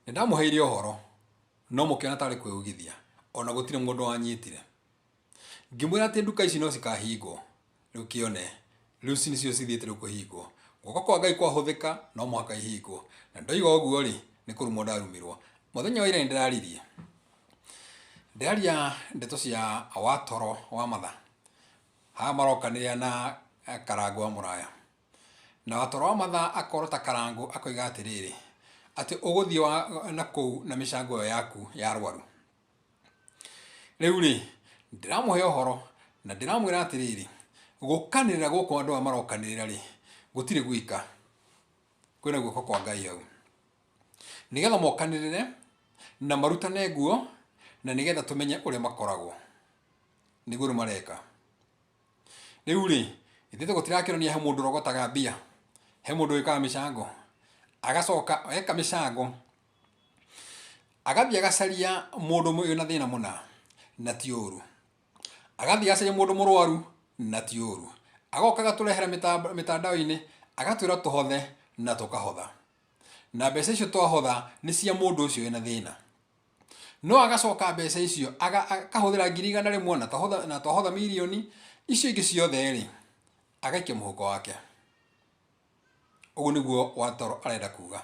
Nĩ ndamũheire ũhoro, no mũkĩona tarĩ kwĩugithia, ona gũtirĩ mũndũ wanyitire. Ngĩmwĩra atĩ nduka ici no cikahingwo, rĩu kĩone, rĩu ici nĩcio cithiĩte rĩu kũhingwo. Guoko kwa Ngai kwahũthĩka, no mũhaka ihingwo. Na ndoiga ũguo-rĩ, nĩ kũrumwo ndarumirwo. Mũthenya wa ira nĩ ndĩraririe, ndĩraria ndeto cia watoro wa matha. Haha marokanĩrĩra na Karangũ wa Mũraya. Na watoro wa matha akorota Karangũ akoiga atĩrĩrĩ, atĩ ũgũthiĩ na kũu na mĩcango ĩyo yaku ya arwaru. Rĩu-rĩ, ndĩramũhe ũhoro na ndĩramwĩra atĩrĩrĩ, gũkanĩrĩra gũkũ andũ aya marokanĩrĩra-rĩ, gũtirĩ gwika, kwĩna guoko kwa Ngai hau. Nĩgetha mokanĩrĩre na marutane nguo na nĩgetha tũmenye ũrĩa makoragwo. Nĩguo rĩu mareka. Rĩu-rĩ, ithuĩ gũtirakĩonania he mũndũ ũrogotaga mbia, he mũndũ wĩkaga mĩcango, agacoka eka mĩcango Agathiĩ agacaria mũndũ wĩna thĩna mũna, na ti ũru. Agathiĩ agacaria mũndũ mũrwaru, na ti ũru. Agoka agatũrehera mĩtandao-inĩ, agatwĩra tũhothe, na tũkahotha. Na mbeca icio twahotha nĩ cia mũndũ ũcio wĩna thĩna. No agacoka mbeca icio akahũthĩra 100,000 na twahotha mirioni, icio ingĩ ciothe rĩ, agaikia mũhuko wake. Ũguo nĩguo Watoro arenda kuga.